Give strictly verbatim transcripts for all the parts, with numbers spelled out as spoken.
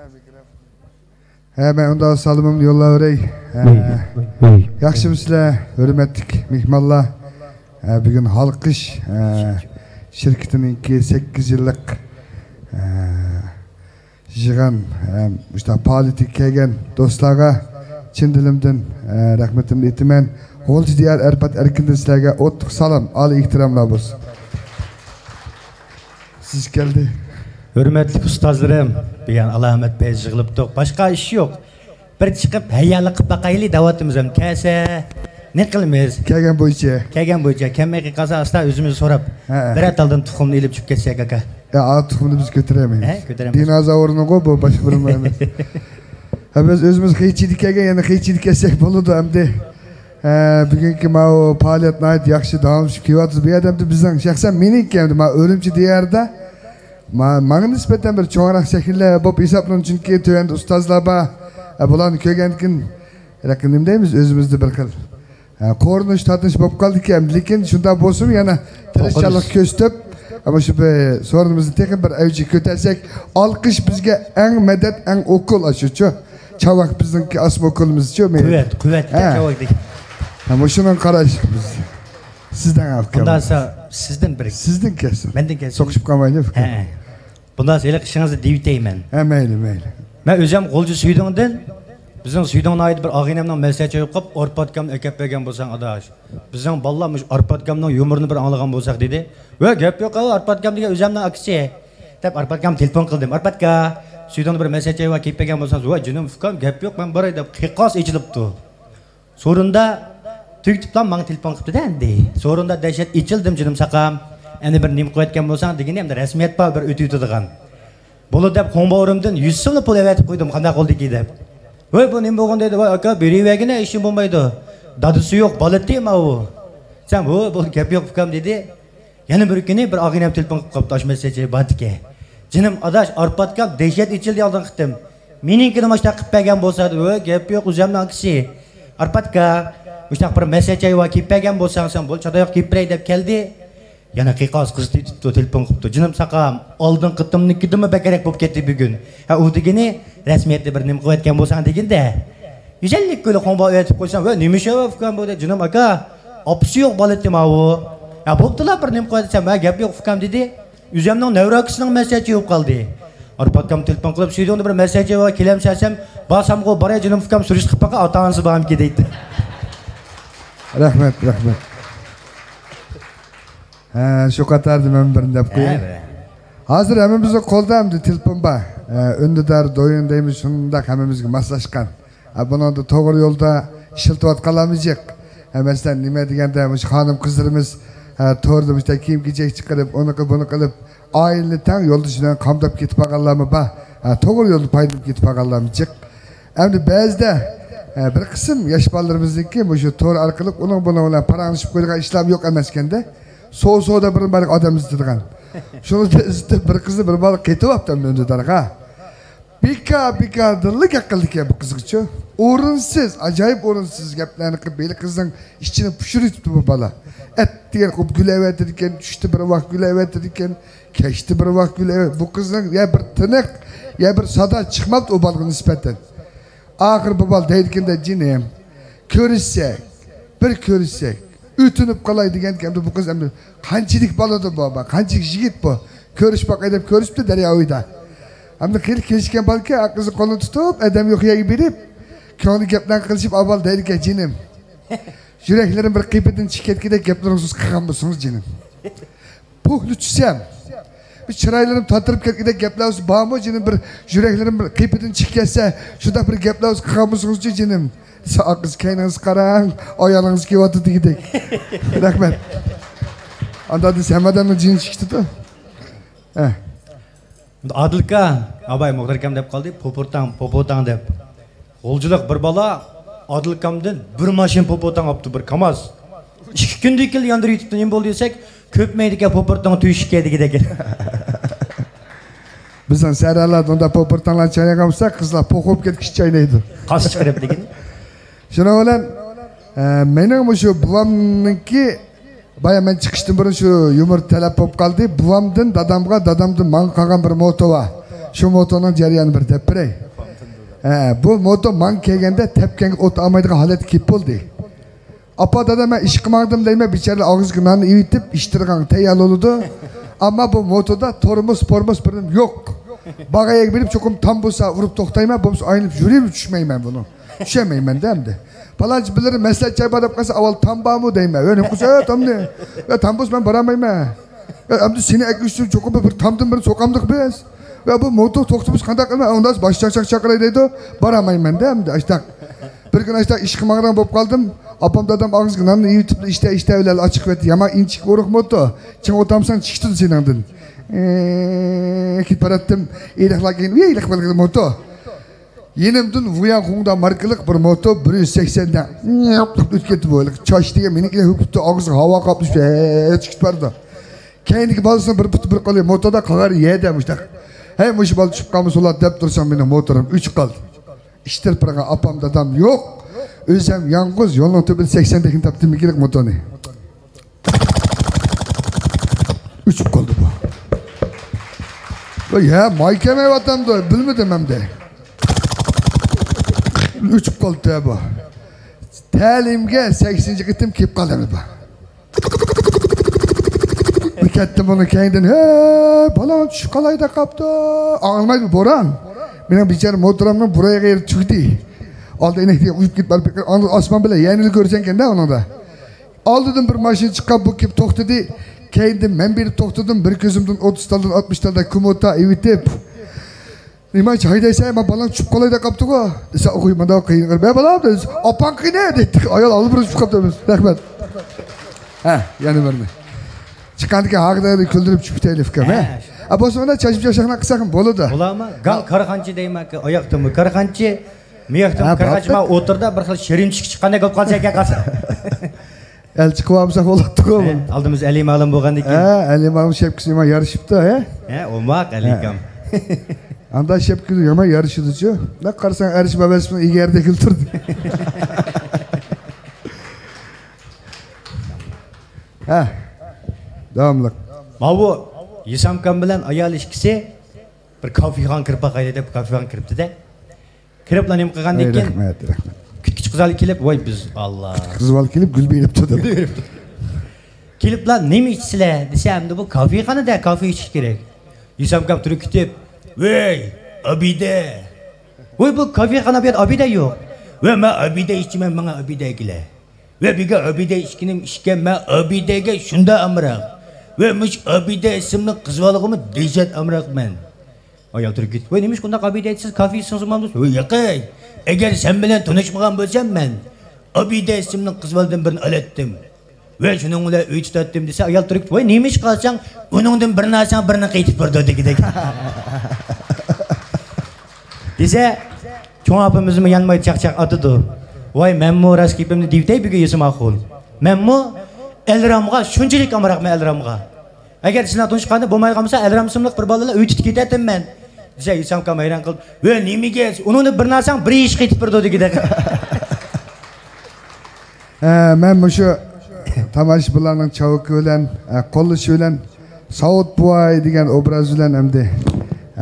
ھە، مەن ئۇنداق سالىمىمنى يوللاۋېرەي. ھە، ياخشىمۇسىلەر، ھۆرمەتلىك مېھمانلار؟ ھە، بۈگۈن ھالقىش، ھە، شىركىتىنىڭكى سەككىز يىللىق، ھە، يىغىن، ھە، مۇشۇنداق پائالىيىتىگە كەلگەن دوستلارغا چىن دىلىمدىن، ھە، رەھمىتىمنى ئېيتىمەن. غۇلجا دىيار ئارپات ئەركىندىن سىلەرگە ئوتلۇق سالام، ئالىي ئېھتىراملار بولسۇن. سىز كەلدى. ھۆرمەتلىك ئۇستازلىرىم، بۇيان ئالامەت پەيز يىغىلىپتۇق. باشقا ئىش يوق. بىر چىقىپ ھەييالىق قىلىپ باقايلى دەۋاتىمىز ھەم. كەلسە نېمە قىلىمىز؟ كەلگەن بويىچە. كەلگەن بويىچە. كەلمەي قالسا ئاستا ئۆزىمىز سوراپ، ھە، بىرەر تالدىن تۇخۇمنى ئېلىپ چۈشۈپ كەتسەك ئاكا. يا، ئا، تۇخۇمنى بىز كۆتۈرەلمەيمىز. ھە، كۆتۈرەلمەيمىز. دىنازاۋۇرنىڭغۇ بۇ، باشقا بىرىمۇ ئەمەس. ھە، بىز ئۆزىمىز خېيچىدە كەلگەن، يەنە خېيچىدە كەلسەك بولىدۇ ئەمدى. ھە، بۈگۈنكى ماۋۇ پائالىيەت ناھايىتى ياخشى داۋاملىشىپ كېلىۋاتىدۇ. بۇ يەردە ئەمدى بىزنىڭ شەخسەن مېنىڭكى ئەمدى ماۋۇ ئۈرۈمچى دىيارىدا ما-، ماڭا نىسبەتەن بىر چوڭراق شەھەرلەر بولۇپ ھېسابلىنىدۇ، چۈنكى تۆۋەندە ئۇستازلار بار. ئە، بۇلارنى كۆرگەندىن كېيىن، ھېلىقى نېمە دەيمىز، ئۆزىمىزدە بىر خىل، ئە، قورۇنۇش، تارتىنىش بولۇپ قالدىكەن. لېكىن شۇنداق بولسىمۇ، يەنە تىرىشچانلىق كۆرسىتىپ، ئەمما شۇ بىر سورۇنىمىزنى تېخى بىر ئەۋجىگە كۆتەرسەك، ئالقىش بىزگە ئەڭ مەدەت، ئەڭ ئوكۇل ئاشۇچۇ. چاۋاك بىزنىڭكى ئاسما ئوكۇلىمىزچۇ. قۇۋۋەت، قۇۋۋەت، ھە، چاۋاكتىكى. ھە، مۇشۇنىڭ قاراشلىق بىز. سىزدىن ئاكام. ئۇنداق سىزدىن بىر. سىزدىن كەلسۇن. مەندىن كەلسۇن. سوقۇشۇپ قالمايلى ئۇكام. ھە. بۇنداق ھېلىقى ئىشىڭىزنى دېيىۋېتەيمەن. ھە، مەيلى، مەيلى. مەن ئۆزۈم غۇلجا سۈيدۈڭدىن، بىزنىڭ سۈيدۈڭ ناھىيەدە بىر ئاغىنەمنىڭ مەسلىھەتچى بولۇپ قاپ، ئارپا ئاكامنى ئەكەپ بەرگەن بولساڭ ئاداش. بىزنىڭ بالىلار مۇشۇ ئارپا ئاكامنىڭ يۇمۇرىنى بىر ئاڭلىغان بولساق دېدى. ۋە گەپ يوق، ئارپا ئاكام دېگەن ئۆزۈمنىڭ ئاكىسى. دەپ ئارپا ئاكامغا تېلېفون قىلدىم. ئارپا ئاكا، سۈيدۈڭدە بىر مەسلىھەتچى بار، كېلىپ بەرگەن بولساڭ. ۋە جېنىم ئۇكام، گەپ يوق، مەن باراي دەپ قىيقاس ئېچىلىپتۇ. سورۇندا تۈگىتىپلا ماڭا تېلېفون قىپتۇ-دە ئەمدى. سورۇندا دەھشەت ئېچىلدىم جېنىم ساقام. ئەنە بىر نېمە قىلىۋەتكەن بولساڭ دېگىنى ئەمدى رەسمىيەت بار بىر ئۆتۈۋېتىدىغان. بولىدۇ دەپ خۇڭباۋۇرۇمدىن يۈز سوملا پۇل ئەۋەتىپ قويدۇم، قانداق بولدى دېدى. ۋاي بۇ نېمە بولغان دېدى. ۋاي ئاكا بېرىۋەرگىنە ئىشىم بولمايدۇ. دادىسى يوق بالا تى ماۋۇ. سەن ۋوي بولدى گەپ يوق ئۇكام دېدى. يەنە بىر كۈنى بىر ئاغىنەم تېلېفون قىلىپ قاپتۇ، ئاشۇ مەسىلە بار ئىكەن. جېنىم ئاداش، ئارپا ئاكام دەھشەت ئېچىلدى ئالدىنقى قېتىم. مېنىڭكىنى مۇشۇنداق قىلىپ بەرگەن بولسا دېدى. ۋە گەپ يوق، ئۆزۈمنىڭ ئاكىسى. ئارپا ئاكا، مۇشۇنداق بىر مەسلىھەت جايى بار، كېلىپ بەرگەن بولساڭ سەن، بولدى چاتايوق، كېلىپ بېرەي دەپ كەلدى. يەنە قىيقاس قىزىتىۋېتىپتۇ، تېلېفون قىپتۇ. جېنىم ساقام، ئالدىنقى قېتىمنىڭكىدىنمۇ بەكرەك بولۇپ كەتتى بۈگۈن. ھە، ئۇ دېگىنى رەسمىيەتتە بىر نېمە قىلىۋەتكەن بولساڭ دېگىنىدە. گۈزەللىك گۈلى خۇڭباۋۇر ئېتىپ قويسام، ۋە نېمە ئىش ئۇكام بۇ دەپ، جېنىم ئاكا، ئاپىسى يوق بالا تى ماۋۇ. ھە، بوپتۇلا، بىر نېمە قىلىۋەتسەم، ھە، گەپ يوق ئۇكام دېدى. ئۆزۈمنىڭ نەۋرە ئاكىسىنىڭ مەسلىھەتچى بولۇپ قالدى. ئارپا ئاكام تېلېفون قىلىپ، سۈيدۈڭدە بىر مەسلىھەتچى بار، كېلەمسەن دېسەم، بارسامغۇ باراي جېنىم ئۇكام، سۈرۈشتە قىلىپ باقاي، ئاتا-ئانىسى بارمىكىن دەيتتى. رەھمەت، رەھمەت. ھە، شۇ قاتاردا مەن بىرنى دەپ قوياي. ھە، بىر. ھازىر ھەممىمىزنىڭ قولىدا ئەمدى تېلېفون بار. ھە، ئۈندىدار، دويۇن دەيمىز، شۇنداق ھەممىمىزگە ماسلاشقان. ھە، بۇنىڭدا توغرا يولدا ئىشلىتىۋاتقانلارمۇ جىق. ھە، مەسىلەن، نېمە دېگەندە، مۇشۇ خانىم-قىزلىرىمىز، ھە، توردا مۇشۇنداق كىيىم-كېچەك چىقىرىپ، ئۇنى قىلىپ، بۇنى قىلىپ، ئائىلىنى تەڭ يولدىشى بىلەن قامداپ كېتىپ قالغانلارمۇ بار. ھە، توغرا يولدا پايدىلىنىپ كېتىپ قالغانلارمۇ جىق. ئەمدى بەزىدە، ھە، بىر قىسىم ياش بالىلىرىمىزنىڭكى مۇشۇ تور ئارقىلىق ئۇنىڭ بۇنىڭ بىلەن پاراڭلىشىپ قويىدىغان ئىشلارمۇ يوق ئەمەسكەندە، سو-سودا بىر بارلىق ئادەم ئىزدەيدىغان. شۇنى ئىزدەپ بىر قىزنى بىر بالا قېتىۋاپتۇ ئەمدى ئۈندىدارغا. بىكار، بىكاردىنلا گەپ قىلىدىكەن بۇ قىزغىچۇ. ئورۇنسىز، ئاجايىپ ئورۇنسىز گەپلەرنى قىلىپ، ھېلى قىزنىڭ ئىچىنى پۇشۇرۇۋېتىپتۇ بۇ بالا. ئەتىگەن قوپ گۈلەۋەتىدىكەن، چۈشتە بىر ۋاق گۈلەۋەتىدىكەن، كەچتە بىر ۋاق گۈلەۋەت. بۇ قىزنىڭ يا بىر تىنىق، يا بىر سادا چىقماپتۇ ئۇ بالىغا نىسبەتەن. ئاخىر بۇ بالا دەيدىكەن-دە، جېنىم، كۆرۈشسەك، بىر كۆرۈشسەك، ئۆتۈنۈپ قالاي دېگەنكەن. ئەمدى بۇ قىز ئەمدى قانچىلىك بالىدۇ بۇ، قانچىلىك يىگىت بۇ. كۆرۈشۈپ باقاي دەپ كۆرۈشۈپتۇ دەريا بويىدا. ئەمدى خېلى كېلىشكەن بالىكەن، ئا قىزنىڭ قولىنى تۇتۇپ، ئادەم يوق يەرگە بېرىپ، كۆڭلى گەپلەرنى قىلىشىپ، ئاۋۋال دەيدىكەن، جېنىم، يۈرەكلىرىم بىر قېپىدىن چىقىپ كەتكۈدەك گەپلىرىڭىزنى قىلغان بولسىڭىز، جېنىم. پۇخلا چۈشسەم، بىر چىرايلىرىم تاتىرىپ كەتكۈدەك گەپلەر بولسا بارمۇ، جېنىم؟ بىر يۈرەكلىرىم بىر قېپىدىن چىقىپ كەتسە، شۇنداق بىر گەپلەر بولسا قىلغان بولسىڭىزچۇ، جېنىم؟ ساقىز كەينىڭىزگە قاراڭ، ئايالىڭىز كېلىۋاتىدۇ دېگۈدەك. رەھمەت. ئاندا دېسە ھەممە ئادەمنىڭ جېنى چىقىپتۇ. ھە. ئادىل ئاكا، ئاباي مۇختەر ئاكام دەپ قالدى، پوپۇرتاڭ، پوپۇرتاڭ دەپ. غۇلجىلىق بىر بالا ئادىل ئاكامدىن بىر ماشىنا پوپۇرتاڭ ئاپتۇ، بىر كاماز. ئىككى كۈندىن كېيىن ياندۇرۇۋېتىپتۇ، نېمە بولدى دېسەك، كۆپمەيدىكەن پوپۇرتاڭ تۆشۈككە دېگۈدەك. بىزنىڭ سەھرالاردا ئۇنداق پوپۇرتاڭلار چاينىغان بولسا، قىزلار پوق بولۇپ كەتكۈچە چاينايدۇ. قاس چىقىرىپ دېگىن. شۇنىڭ بىلەن، ئە، مېنىڭ مۇشۇ بوۋامنىڭكى، بايا مەن چىقىشتىن بۇرۇن شۇ يۇمۇر تەلەپ بولۇپ قالدى. بوۋامدىن دادامغا، دادامدىن ماڭا قالغان بىر موتو بار. شۇ موتونىڭ جەريانى بىر دەپ بېرەي. ھە، بۇ موتو ماڭا كەلگەندە تەپكەنگە ئوت ئالمايدىغان ھالەتكە كېلىپ بولدى. ئاپا، دادا، مەن ئىشقا ماڭدىم دەيمەن، بىچارىلەر ئاغزىغا ناننى ئېۋىتىپ، ئىشتىرغان تەييار بولىدۇ. ئەمما بۇ موتودا تورمۇز، پورمۇز بىر نېمە يوق. بارغان يەرگە بېرىپ، چوقۇم تامبۇسا ئۇرۇپ توختايمەن، بولمىسا ئايلىنىپ يۈرۈپ چۈشمەيمەن بۇنى. چۈشەلمەيمەن-دە ئەمدى. پالانچى بىرلىرى مەسلىھەت چاي بار دەپ قالسا، ئاۋۋال تام بارمۇ دەيمەن. ۋە نېمە قىلسا، ھە، تامنى. ۋە تامبۇس مەن بارالمايمەن. ۋە ئەمدى سېنى ئەكىرىش ئۈچۈن چوقۇم بىر تامدىن بىرنى سوقامدۇق بىز. ۋە بۇ موتو توختىمىسا قانداق قىلىمەن؟ ئۇنداق باشقا چاقچاق چاقىراي دەيدۇ. بارالمايمەن-دە ئەمدى ئاشتاق. بىر كۈنى ئاشتاق ئىشقا ماڭىدىغان بولۇپ قالدىم. ئاپام دادام ئاغزىغا ناننى ئېۋىتىپ، ئىشتە ئىشتە بىلەن ئاچىقىۋەتتى. يامان ئىنچىكە ئورۇق موتو. چىڭ ئولتۇرمىساڭ چىقىدۇ سېنىڭدىن. ئېي، كېتىپ باراتتىم. ئېلىقلار كېيىن، ۋىي، ئېلىق بىر موتو. يېنىمدىن ۋۇياڭ خۇڭدا ماركىلىق بىر موتو، بىر يۈز سەكسەندە ئۆتۈپ كەتتى بۇ. چاچ دېگەن مېنىڭكىدەك ھۆپۈپتۇ، ئاغزىغا ھاۋا قاپلىشىپ، ھە، چىقىپ بارىدۇ. كەينىدىكى بالىسىنىڭ بىر پۇتى بىر قولى موتودا، قالغىنى يەردە مۇشتاق. ھەي، مۇشۇ بالا چۈشۈپ قالمىسۇن دەپ تۇرسام، مېنىڭ موتورۇم ئۆچۈپ قالدى. ئىشتىرىپ بارغان ئاپام دادام يوق. ئۆزۈم يالغۇز يولنىڭ تۈپىدە سەكسەن دېگەن تاپتىم مېكىنىك موتورنى. ئۆچۈپ قالدى بۇ. ۋاي، ھە، ماي كەلمەيۋاتامدۇ، بىلمىدىم ئەمدى. ئۆچۈپ قالدى بۇ. تەلىيىمگە سەكسىنچى قېتىم كېلىپ قالدى بۇ. بىر كەتتىم بۇنىڭ كەينىدىن، ھەي، بالا چۈشۈپ قالاي دەپ قاپتۇ. ئاڭلىمايدۇ بوران. مېنىڭ بىچارە موتورۇمنىڭ بۇرايغا يېرى تۈگىدى. ئالدى ئەينەكتىن ئۇيۇپ كېتىپ بارىپ، ئاسمان بىلەن يەرنى كۆرسەڭكەن-دە ئۇنىڭدا. ئالدىدىن بىر ماشىنا چىققان، بۇ كېلىپ توختىدى. كەينىدىن مەن بېرىپ توختىدىم، بىر كۆزۈمدىن ئوتتۇز تالدىن ئاتمىش تالدا كۇمۇتا ئېۋىتىپ، نېمانچە ھەيدەيسەن، مانا بالاڭ چۈشۈپ قالاي دەپ قاپتىغۇ دېسە، ئوخۇي مانداق قىينىغىر. بە بالام دېسە، ئاپاڭ قېنى دەيتتى. ئايال ئاللىبۇرۇن چۈشۈپ قاپتۇ. رەھمەت. ھە، يەنە بىرنى. چىققاندىكى ھاغداغنى كۈلدۈرۈپ چۈشۈپ كېتەيلى ئۇكام، ھە؟ ھە. ئا، بولسا مانا چاچىپ چاچاقنى قىلساق بولىدۇ. بولامۇ؟ گاڭ كارخانىچى دەيمەنكى، ئاياقتىمۇ كارخانىچى، مىياقتىمۇ ھە، كارخانىچى، بولدى. مانا ئوتتۇرىدا بىر خىل شېرىن چۈشكە چىققاندەك بولۇپ قالسا ئىكەن قالسا. ئەلچى قىلىۋالمىساق بولاتتىغۇ. ھە، ئالدىمىز ئەلى مالىم بولغاندىكىن. ھە، ئەلى مالىم شەپكىسى يامان يارىشىپتۇ، ھە؟ ھە، ئوماق ئەلى ھە. ئاكام. ئاندا شەپكىسى يامان يارىشىدۇچۇ. بۇنداق قارىساڭ ئەرش بابەسىنىڭ ئېگەردەك تۇردى. ھە. داۋاملىق. ماۋۇ يېسامكام بىلەن ئايال ئىككىسى بىر كافېخانىغا كىرىپ باقايلى دەپ كافېخانىغا كىرىپتۇ-دە. كىرىپلا نېمە قىلغاندىن ئاي، كېيىن رەھمەت، رەھمەت. كۈتكۈچى قىز ھالى كېلىپ، ۋاي بىز، ئاللا. قىز بالا كېلىپ گۈل بېرىپتۇ دەپ. كېلىپلا نېمە ئىچىسىلەر دېسە، ئەمدى بۇ كافېخانىدا كافې ئىچىش كېرەك. يېسامكام تۇرۇپ كېتىپ، ۋەي، ئابىدە. ۋاي، بۇ كافېخانا، بۇ يەردە ئابىدە يوق. ۋە مەن ئابىدە ئىچىمەن، ماڭا ئابىدە ئەكىلە. ۋە بۈگۈن ئابىدە ئىچكىنىم ئىچكەن، مەن ئابىدەگە شۇنداق ئامراق. ۋە مۇشۇ ئابىدە ئىسىملىق قىز بالىغىمۇ دەھشەت ئامراقمەن. ئايال تۇرۇپ كېتىپ، ۋاي، نېمىشقا ئۇنداق ئابىدە ئېيتىسىز، كافېغا سىڭسىمامدۇ؟ ۋاي، ياقەي، ئەگەر سەن بىلەن تونۇشمىغان بولسام مەن، ئابىدە ئىسىملىق قىز بالىدىن بىرنى ئالاتتىم. ۋە شۇنىڭ بىلەن ئۆي تۇتاتتىم دېسە، ئايال تۇرۇپ كېتىپ، ۋاي، نېمىشقا ئالساڭ، ئۇنىڭدىن بىرنى ئالساڭ، بىرنى قېتىپ بېرىدۇ دېگۈدەك. دېسە، چوڭ ئاپىمىزمۇ يانماي چاقچاق ئاتىدۇ. ۋاي، مەنمۇ راست گېپىمنى دېيىۋېتەي بۈگۈن يېسىم ئاخۇن. مەنمۇ ئەلرامغا شۇنچىلىك ئامراقمەن ئەلرامغا. ئەگەر سىلەر تونۇشقاندا بولمايدىغان بولسا، ئەلرام ئىسىملىق بىر بالا بىلەن ئۆي تۇتۇپ كېتەتتىم مەن. دېسە، يېسامكام ھەيران قېلىپ، ۋە نېمىگە؟ ئۇنىڭدىن بىرنى ئالساڭ، بىر يېشى قېتىپ بېرىدۇ دېگۈدەك. ھە، مەن مۇشۇ تاماشىبىنلارنىڭ چاۋىكى بىلەن، ھە، قوللىشى بىلەن ساۋۇت بوۋاي دېگەن ئوبراز بىلەن ئەمدى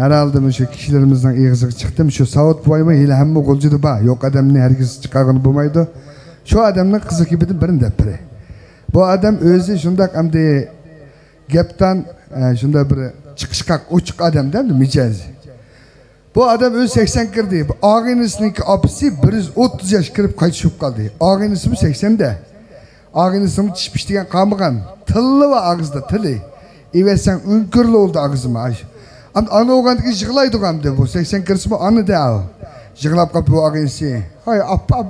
ھەر ھالدا مۇشۇ كىشىلىرىمىزنىڭ ئېغىزىغا چىقتىم. شۇ ساۋۇت بوۋايمۇ ھېلى ھەممە غۇلجىدا بار. يوق ئادەمنى ھەرگىز چىقارغىلى بولمايدۇ. شۇ ئادەمنىڭ قىزىق گېپىدىن بىرنى دەپ بېرەي. بۇ ئادەم ئۆزى شۇنداق ئەمدى گەپدان، ئە، شۇنداق بىر چىقىشقاق، ئوچۇق ئادەمدە مىجەزى. بۇ ئادەم ئۆزى سەكسەن كىردى. بۇ ئاغىنىسىنىڭكى ئاپىسى بىر يۈز ئوتتۇز ياش كىرىپ قايتىش بولۇپ قالدى. ئاغىنىسىمۇ سەكسەندە. ئاغىنىسىمۇ چىشى پىشتىگەن قالمىغان. تىلى بار ئاغزىدا، تىلى. ئېۋەتسەڭ ئۆڭكۈرلا بولدى ئاغزىمۇ. ئاي. ئەمدى ئانا بولغاندىن كېيىن يىغلايدىغۇ ئەمدى بۇ. سەكسەن كىرسىمۇ ئانا دەۋۇ. يىغلاپ قاپتۇ بۇ ئاغىنىسى. ھاي ئاپام.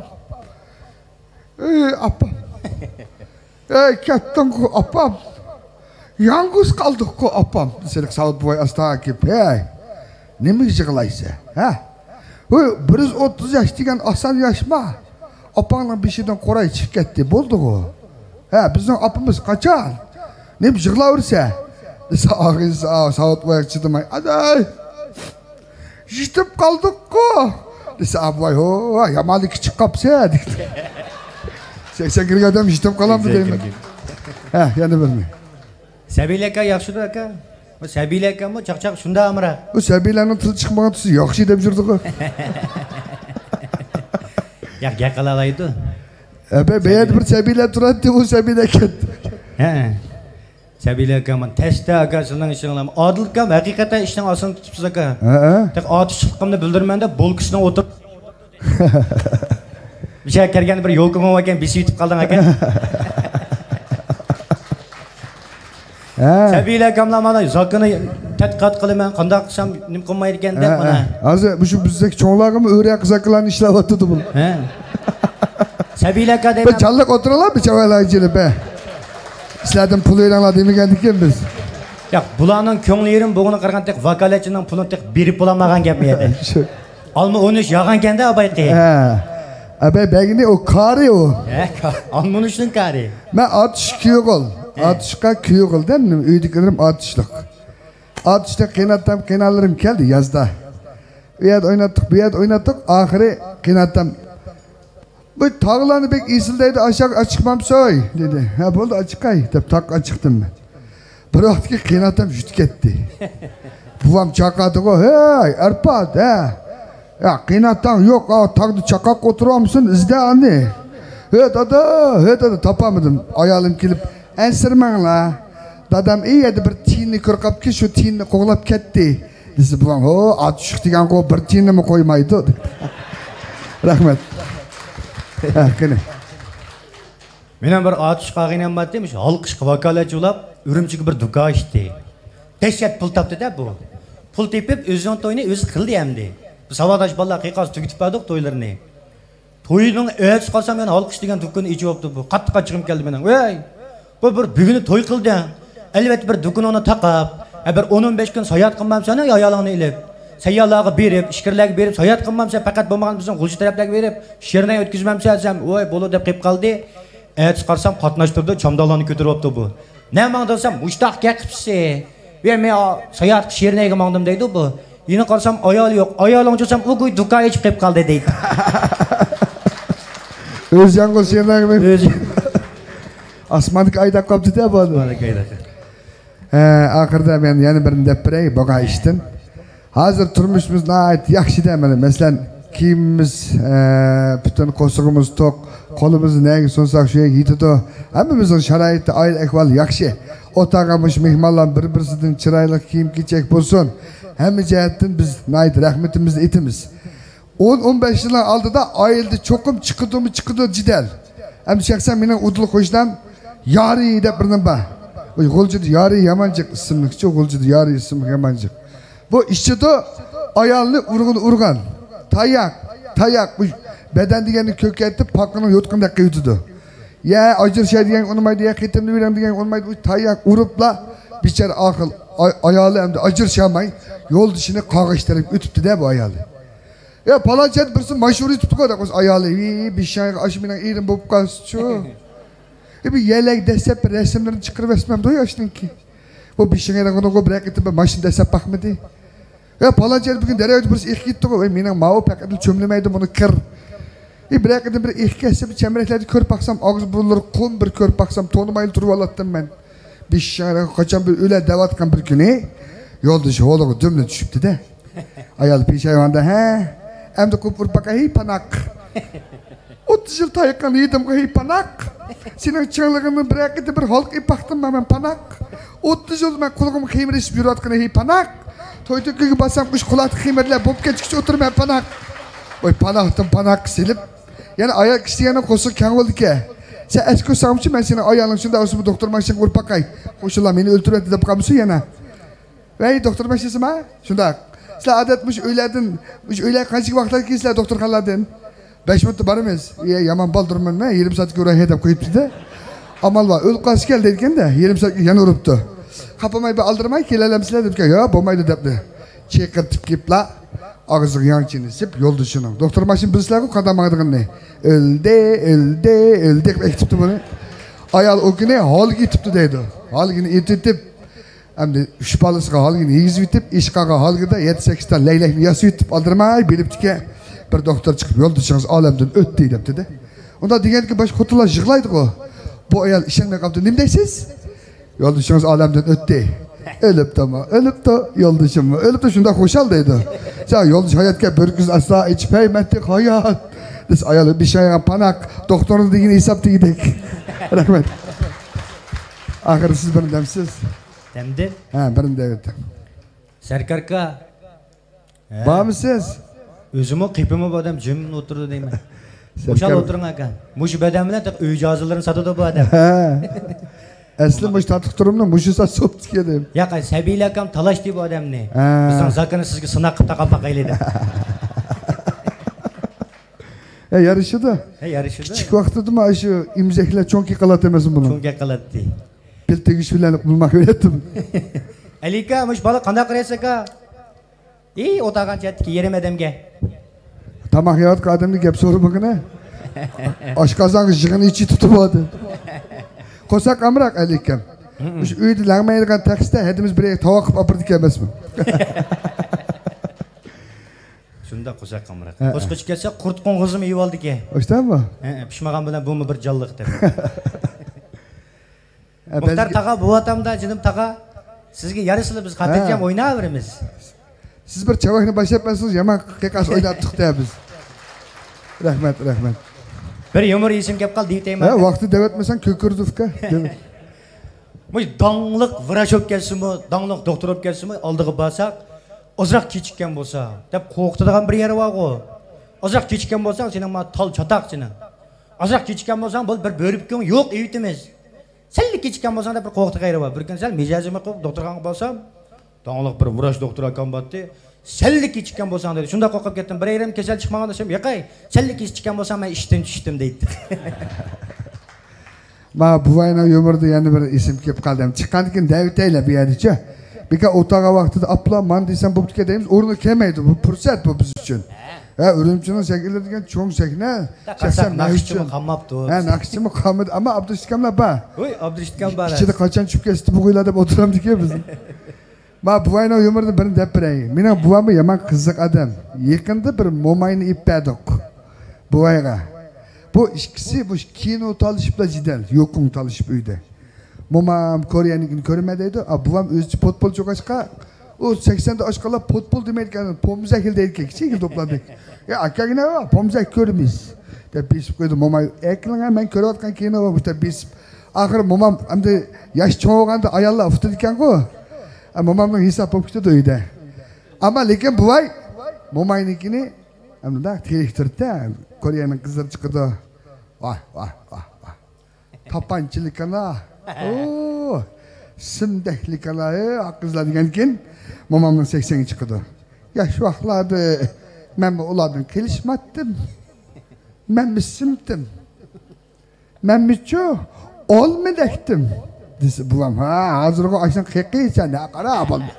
ئەي ئاپام. ئەي، كەتتىڭغۇ ئاپام. يالغۇز قالدۇققۇ ئاپام. سېرىق ساۋۇت بوۋاي ئاستا كېلىپ، ھەي، نېمىگە يىغلايسەن، ھە؟ ھوي، بىر يۈز ئوتتۇز ياش دېگەن ئاسان ياشما؟ ئاپاڭنىڭ بېشىدىن قوراي چىقىپ كەتتى، بولدىغۇ. ھە، بىزنىڭ ئاپىمىز قاچان؟ نېمە يىغلاۋېرىسەن؟ دېسە، ئاغىنىسى ساۋۇت بوۋاي چىدىماي، ئاداي! يېتىپ قالدۇققۇ دېسە، ئابلاي، ھو، يامانلا كىچىك قاپسەن دېدى. سەكسەن كىرگەن ئادەم يېتىپ قالامدۇ دەيمەن. ھە، يەنە بىرنى. سەبىيلەر ئاكا، ياخشىدۇ ئاكا. بۇ سەبىيلەر ئىكەنمۇ، چاقچاق شۇنداق ئامراق. بۇ سەبىيلەرنىڭ تىلى چىقمىغان تۇرسا ياخشى دەپ يۈردىغۇ. ياق، گەپ قىلالايدۇ. ئەبە، بۇ يەردە بىر سەبىيلەر تۇراتتى، ئۇ سەبىيلەر كەتتى. ھە. سەبىيلەر ئاكا، مانا تەستە ئاكا، سىلىنىڭ ئىشىڭلار. ئادىل ئاكام، ھەقىقەتەن ئىشنىڭ ئاستىنى تۇتۇپسىز ئاكا. ھە، ھە. تېخى ئاتۇشلۇقلۇقۇمنى بىلدۈرىمەن دەپ، بولكىسىنى ئوتتۇرىغا بىر شەھەر كەلگەندە بىر يوكا ماڭغان ئىكەن، بېسىۋېتىپ قالدىڭ ئاكا. ھە. سەبىيلەر ئاكاملار مانا زاكىنى تەتقىقات قىلىمەن، قانداق قىلسام نېمە قىلمايدىكەن دەپ، ھە، مانا. ھە. ھازىر مۇشۇ بىزدەك چوڭلارغىمۇ ئۆرە قىزاكىلارنى ئىشلەۋاتىدۇ بۇ. ھە. سەبىيلەر ئاكا دەيمەن. بىر جانلىق ئولتۇرۇڭلار، بىر چاۋايلار جىلىپ، ھە. سىلەردىن پۇل ئېلىڭلار دېمىگەندىكىن بىز. ياق، بۇلارنىڭ كۆڭلى يېرىم بولغىنىغا قارىغاندا، ۋاكالەتچىنىڭ پۇلىنى تېخى بېرىپ بولالمىغان گەپمۇ يەردە. شۇ. ئالما ئون ئۈچ ياغانكەن-دە، ئابايقى. ھە. ئاباي بەگنى ئۇ كارى ئۇ. ھە، كا-، ئالما ئون ئۈچنىڭ كارى. مەن ئاتۇش كۈيئوغۇل. ھە. ئاتۇشقا كۈيئوغۇل دە، ئۆيدىكىلىرىم ئاتۇشلۇق. ئاتۇشتا قېيناتام، قېينانلىرىم كەلدى يازدا. ئۇ يەردە ئويناتتۇق، بۇ يەردە ئويناتتۇق. ئاخىرى قېيناتام، «بۇ تاغلارنى بەك ئېسىل دەيدۇ، ئاشاق ئاچىقمامسوي؟» دېدى. «ھە، بولدى، ئاچىقاي» دەپ تاغقا ئاچىقتىم مەن. بىر ۋاقىتتىكى قېيناتام يۈتۈپ كەتتى. بوۋام چاقىردىغۇ، «ھەي، ئەرپات، ھە! يا، قېيناتاڭ يوق، ئا، تاغدا چاقاققا ئولتۇرۇۋالمىسۇن، ئىزدە ئانى.» «ھە، دادا، ھە، دادا، تاپالمىدىم.» ئايالىم كېلىپ، «ئەنسىرىمەڭلار. دادام ئى يەردە بىر تىيىننى كۆرۈپ قاپتىكەن، شۇ تىيىننى قوغلاپ كەتتى» دېسە، بوۋام، «ھو، ئاتۇشلۇق دېگەنغۇ، بىر تىيىننىمۇ قويمايدۇ» دېدى. رەھمەت. ھە، قېنى. مېنىڭ بىر ئاتۇشلۇق ئاغىنەم بارتى، مۇشۇ ھالقىشقا ۋاكالەتچى بولاپ، ئۈرۈمچىگە بىر دۇكان ئاچتى. دەھشەت پۇل تاپتى-دە بۇ. پۇل تېپىپ، ئۆزىنىڭ تويىنى ئۆزى قىلدى ئەمدى. بۇ ساۋاقداش بالىلار قىيقاس تۈگىتىپ بەردۇق تويلىرىنى. توينىڭ ئەتىسى قارىسام، يەنە ھالقىش دېگەن دۇكىنى ئېچىۋاپتۇ بۇ. قاتتىق ئاچچىقىم كەلدى مېنىڭ. ۋەي، بۇ بىر بۈگۈنى توي قىلدىڭ. ئەلۋەتتە، بىر دۇكىنىڭنى تاقاپ، ھە، بىر ئون، ئون بەش كۈن ساياھەت قىلمامسەن، ئايالىڭنى ئېلىپ؟ سەيياھلارغا بېرىپ، ئىچكىرىلەرگە بېرىپ ساياھەت قىلمامسەن، پەقەت بولمىغان بىزنىڭ غۇلجا تەرەپلەرگە بېرىپ، شېرىن ئۆتكۈزمەمسەن دېسەم، ۋاي، بولىدۇ دەپ قېلىپ قالدى. ئەتىسى قارىسام، قاتناشتۇرىدۇ، چامدانلارنى كۆتۈرۈۋاپتۇ بۇ. نە ماڭدىڭ دېسەم، مۇشتاق گەپ قىپسى. ۋە مەن ساياھەتكە شېرىنەگە ماڭدىم دەيدۇ بۇ. يەنە قارىسام، ئايالى يوق. ئايالىڭ دېسەم، ئۇ گۇي دۇكان ئېچىپ قېلىپ قالدى دەيدۇ. ئۆزى يالغۇز شېرىنەگە مېڭىپ. ئۆزى. ئاسماندىكى ئايداق قاپتۇ-دە بۇ ئادەم. ئاسماندىكى ئايداق. ھە، ئاخىرىدا مەن يەنە بىرنى دەپ بېرەي، بولغان ئىشتىن. ھازىر تۇرمۇشىمىز ناھايىتى ياخشىدە، مانا، مەسىلەن، كىيىمىمىز، ئە، پۈتۈن، قورسىقىمىز توق، قولىمىزنى نەگە سۇنساق شۇ يەرگە يېتىدۇ. ھەممىمىزنىڭ شارائىتى، ئائىلە ئەھۋالى ياخشى. ئوتاققا مۇشۇ مېھمانلار بىر-بىرسىدىن چىرايلىق كىيىم-كېچەك بولسۇن. ھەممە جەھەتتىن بىز ناھايىتى رەھمىتىمىزنى ئېيتىمىز. ئون، ئون بەش يىلنىڭ ئالدىدا ئائىلىدە چوقۇم چىقىدۇمۇ چىقىدۇ جېدەل. ئەمدى شەخسەن مېنىڭ ئۇدۇل قوشنام يارى دەپ بىر نېمە بار. ئۇ غۇلجىدا يارى يامان جىق ئىسىملىكچۇ، غۇلجىدا يارى ئىسىملىك يامان جىق. بۇ ئىچىدۇ، ئايالنى ئۇرغىنى ئۇرغان. تاياق، تاياق، بۇ بەدەن دېگەننى كۆكەيتىپ، پاقىنىڭ يوتقىنىدەك قىلىۋېتىدۇ. يا ئاجرىشاي دېگەنگە ئۇنىمايدۇ، يا خېتىمنى بېرىڭ دېگەنگە ئۇنىمايدۇ. ئۇ تاياق ئۇرۇپلا، بىچارە ئاخىر ئاي-، ئايالى ئەمدى ئاجرىشالماي، يولدىشىنى قاغىش تەرەپكە ئۆتۈپتۇ-دە بۇ ئايالى. يا، پالانچى يەردە بىرسى ماشىنا ئۇرۇپ يېتىپتىغۇ، دەپ قويسا ئايالى، ۋىي، بېشىڭغا ئاشۇ مېنىڭ ئېرىم بوپقالسىچۇ. ئى، بۇ يەرلەرگە دەسسەپ بىر رەسىملىرىنى چىقىرىۋەتسىمەمدۇ ياشنىڭكى. بۇ بېشىڭغا ئۇنىڭغا بىرەر قېتىم بىر ماشىنا دەسسەپ باقمىدى. يا، پالانچى يەردە بۈگۈن دەريادا بىرسى ئېقىپ كېتىپتىغۇ، ۋەي، مېنىڭ ماۋۇ پەقەتلا چۆملىمەيدۇ، بۇنى كىر. ئى، بىرەر قېتىم بىر ئېقىپ كەتسە، بىر چەمبىرەكلەردە كۆرۈپ باقسام، ئاغزى بۇرۇنلىرى قۇم، بىر كۆرۈپ باقسام، تونۇمايلا تۇرۇۋالاتتىم مەن. بېشىڭغا قاچان بىر ئۆلە دەۋاتقان بىر كۈنى، يولدىشى ھولىغا دۈملا چۈشۈپتۇ-دە. ئايال پېشايۋاندا، ھە، ئەمدى قوپۇپ ئۇرۇپ باقاي، ھەي پاناق. ئوتتۇز يىل تايىقىڭنى يېدىمغۇ، ھەي پاناق. سېنىڭ چىڭلىقىڭنى بىرەر قېتىم بىر ھالقا ئېلىپ باقتىممۇ مەن، پاناق. ئوتتۇز يىل مەن قۇلىقىمغا خېمىر ئېسىپ يۈرۈۋاتقىنى، ھەي پاناق. توي تۆكۈلگە بارسام، ئۇشۇ قۇلاقتىكى خېمىرلەر بوپ كەتكۈچە ئولتۇرىمەن، پاناق. ۋاي، پاناقتىن پاناققا سېلىپ، يەنە ئايال كىشى دېگەننىڭ قورسىقى كەڭ بولىدىكەن. سەن ئەسكى ئۇرساڭمۇچۇ، مەن سېنىڭ ئايالىڭ شۇنداق ئۇرسا، بۇ دوختۇر ماشىنىغا ئۇرۇپ باقاي. قوشنىلار مېنى ئۆلتۈرۈۋەتتى دەپ قالمىسۇن يەنە. ۋەي، دوختۇر باشلىسىما؟ شۇنداق. سىلەر ئادەت مۇشۇ ئۆيلەردىن، مۇشۇ ئۆيلەرگە قانچىلىك ۋاقىتتا كېلىسىلەر دوختۇرخانىلاردىن؟ بەش مىنۇتتا بارىمىز. يە، يامان بالدۇرمەن مەن، يېرىم سائەتكە ئۇراي دەپ قويۇپتۇ-دە. ئامال بار، ئۆلۈپ قالسا كەل دەيدىكەن-دە، يېرىم سائەتكە يەنە ئۇرۇپتۇ. خاپىماي بىر ئالدىرىماي كېلەلەمسىلەر دەپتىكەن. ياق، بولمايدۇ دەپتۇ. چېقىرتىپ كېلىپلا، ئاغزىغا ياڭچىنى سېلىپ، يولدىشىنىڭ، دوختۇر ماشىنا بىلىسىلەرغۇ قانداق ماڭىدىغىنىنى. ئۆلدى، ئۆلدى، ئۆلدى دەپ ئېيتىپتۇ بۇنى. ئايال ئۇ كۈنى ھالگا يېتىپتۇ دەيدۇ. ھالگىنى ئېتىتىپ، ئەمدى ئۈچ بالىسىغا ھالگىنى يېگۈزۈۋېتىپ، ئىشقاغا ھالگىدا يەتتە سەككىزتال لەگلەكنى ياسىۋېتىپ ئالدىرىماي بېرىپتىكەن. بىر دوختۇر چىقىپ، يولدىشىڭىز ئالەمدىن ئۆتتى دەپتۇ-دە. ئۇنداق دېگەندىكىن باشقا خوتۇنلار يىغلايدىغۇ. بۇ ئايال ئىشەنمەي قاپتۇ. نېمە دەيسىز؟ يولدىشىڭىز ئالەمدىن ئۆتتى. ئۆلۈپتۇمۇ؟ ئۆلۈپتۇ. يولدىشىممۇ ئۆلۈپتۇ؟ شۇنداق خۇشال دەيدۇ. يولدىش ھاياتكە بىر كۆز ئاستا ئېچىپ، ھەي مەنتىق ھايات دېسە، ئايال بىشايغان پاناق دوختۇرنىڭ دېگىنى ھېساب دېگۈدەك. رەھمەت. ئاخىرى سىز بىرنى دەمسىز؟ دەمدىم. ھە، بىرنى دەۋېتىڭ. سەركار ئاكا. ھە. بارمۇ سىز؟ ئۆزىمۇ قېپىمۇ بۇ ئادەم جىم ئولتۇرىدۇ دەيمەن. سەركار. خۇشال ئولتۇرۇڭ ئاكا. مۇشۇ بەدەن بىلەن تېخى ئۆي جاھازلىرىنى ساتىدۇ بۇ ئادەم. ھە. ئەسلى مۇشۇ تارتىپ تۇرۇمنى مۇشۇ سات سوپتىكەن. ياق، سەبىيلەر ئاكام تالاشتى بۇ ئادەمنى. ھە. بىزنىڭ زاكىنى سىزگە سىناق قىلىپ تاقاپ باقايلى دەپ. ھە، يارىشىدۇ. ھە، يارىشىدۇ. كىچىك ۋاقتىدىمۇ ئاشۇ ئېمىزەكلەر چوڭ كېلىپ قالاتتى ئەمەسمۇ بۇنىڭ؟ چوڭ كېلىپ قالاتتى. پىل تېگىش بىلەن بولماق بېرەتتىم. ئەلى ئاكا، مۇشۇ بالا قانداق قارايسىز ئاكا؟ ئى، ئولتۇرغان چەتتىكى يېرىم ئادەمگە. تاماق يەۋاتقان ئادەمدىن گەپ سورىمىغىنە. ئاشقازانغا يىغىنى ئىچى تۇتۇۋالدى. قورساق ئامراق ئەلى ئاكام. مۇشۇ ئۆيدە لەڭمەيدىغان تەخسىدە ھەدىمىز بىر تاۋاق قىلىپ ئاپىرىدىكەن ئەمەسمۇ؟ شۇنداق قورساق ئامراق. ھە. قوشقا ئىچىپ كەتسە قۇرت قوڭغۇزىمۇ يېۋالىدىكەن. ئاشتامۇ؟ ھە، پىشمىغان بىلەن بۇمۇ بىر جانلىق دەپ. ھە، مۇختار بەزى تاغا، بوۋاتامدا، جېنىم تاغا، سىزگە يارىسىلا بىز خاتىرجەم ھە. ئويناۋېرىمىز. سىز بىر چاۋاكنى باشلاپ بەرسىڭىز يامان قىيقاس ئويناپ چىقتى بىز. رەھمەت، رەھمەت. بىر يۇمۇر ئېسىمگە كەپ قالدى دېيىتەيمەن. ھە، ۋاقتى دەۋەتمىسەڭ كۆكۈردۈفكە. مۇشۇ داڭلىق ۋراچ بولۇپ كەتسىمۇ، داڭلىق دوختۇر بولۇپ كەتسىمۇ، ئالدىغا بارساق، ئازراق كېچىككەن بولسا دەپ قورقۇتىدىغان بىر يەر بارغۇ. ئازراق كېچىككەن بولساڭ، سېنىڭ ما تال چاتاق سېنىڭ. ئازراق كېچىككەن بولساڭ، بولدى، بىر بۆرە پۈكۈڭ يوق، ئېۋىتىمىز. سەللا كېچىككەن بولساڭ دەپ بىر قورقۇتىدىغان يېرى بار. بىر كۈنى سەل مىجەزىمنى قىلىپ دوختۇرخانىغا بارسام، داڭلىق بىر ۋراچ دوختۇر ئاكام بارتتى. سەللا كېچىككەن بولساڭ دېدى. شۇنداق قورقۇپ كەتتىم. بىرەيرەم كېسەل چىقمىغان دېسەم، ياقەي، سەللا كېچىككەن بولساڭ مەن ئىشتىن چۈشتۈم دەيتتى. ما بوۋاينىڭ يۇمۇرىدا يەنە بىر ئېسىم كېلىپ قالدى. چىققاندىن كېيىن دەۋېتەيلى بۇ يەردىچۇ. بىكار ئولتۇرغان ۋاقتىدا ئاپلا مانا دېسەم بوپتىكەن دەيمىز. ئورنىغا كەلمەيدۇ. بۇ پۇرسەت بۇ بىز ئۈچۈن. ھە، ئۈرۈمچىنىڭ شەكىللىرى دېگەن چوڭ سەھنە. شەخسەن مەن ناخشىچىمۇ ئۈچۈن. قالماپتۇ. ھە، ناخشىچىمۇ قالمىدى. ئەمما ئابدۇرېشىت ئاكاملار بار. ھوي، ئابدۇرېشىت ئاكام بار. ئىچىدە قاچان چۈشۈپ كەتسە بۇ قويلار دەپ ئولتۇرامدىكەن بىز. ما بوۋاينىڭ يۇمۇرىنى بىرنى دەپ بېرەي. مېنىڭ بوۋاممۇ يامان قىزىق ئادەم. يېقىندا بىر موماينى ئېلىپ بەردۇق بوۋايغا. بۇ ئىككىسى مۇشۇ كىنو تالىشىپلا جېدەل، يوقۇڭ تالىشىپ ئۆيدە. مومام كورېيەنىڭكىنى كۆرىمەن دەيدۇ. ئا، بوۋام ئۆزىچە پوتبولچى بولغاچقا، ئۇ سەكسەندە ئاشقانلار پوتبول دېمەيدىكەن، پومزەك دەيدىكەن، كىچىك توپلارنى. يا ئاكا، نېمە بار؟ پومزەك كۆرىمىز دەپ بېسىپ قويدى. موماي، ئەكىلىڭە، مەن كۆرۈۋاتقان كىنو بار، دەپ بېسىپ. ئاخىرى مومام ئەمدى ياش چوڭ بولغاندا ئاياللار ئۇتىدىكەنغۇ. ئە، مومامنىڭ ھېساب بولۇپ كېتىدۇ ئۆيدە. ئەمما لېكىن بوۋاي موماينىڭكىنى ئەمدى تېرىكتۈردى. كورېيەنىڭ قىزلىرى چىقىدۇ. ۋاھ، ۋاھ، ۋاھ، ۋاھ. تاپانچىلىك ئانا. ئو، سىمدەكلىك ئانا، ئە، قىزلار دېگەنكىن، مومامنىڭ سەكسەنگە چىقىدۇ. ياش ۋاقىتلاردا مەنمۇ ئۇلاردىن قېلىشماتتىم. مەنمۇ سىمتىم. مەنمۇچۇ ئالما دەكتىم دېسە، بوۋام، ھە، ھازىرغۇ ئاشۇنىڭ قېقى سەن، ھە، قارا، بولدى.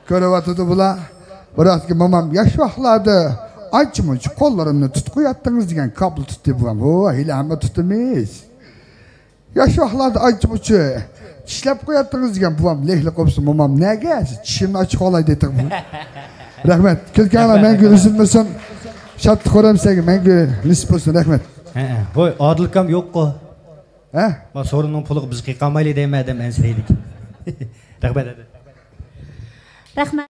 كۆرۈۋاتىدۇ بۇلار. بىراقكى مومام ياش ۋاقىتلاردا ئانچە-مۇنچە قوللىرىمنى تۇتۇپ قوياتتىڭىز دېگەن كابىل تۇتتى بوۋام. ھو، ھېلى ھەممە تۇتىمىز. ياش ۋاقىتلاردا ئانچە-مۇنچە چىشلەپ قوياتتىڭىز دېگەن بوۋام لېھلە قوپسا، مومام نەگە؟ چىشىمنى ئاچىقىۋالاي دېدىڭ. رەھمەت. كۈلكەڭلار مەڭگۈ ئۈزۈلمىسۇن. شادلىق خۇرام سىلەرگە مەڭگۈ نېسىپ بولسۇن. رەھمەت. ھە، ھە. ھوي، ئادىل ئاكام يوققۇ. ھە؟ ما سورۇننىڭ پۇلىغا بىز قىيقالمايلى دەيمەن، ئادەم ئەنسىرەيدىكەن. رەھمەت. رەھمەت.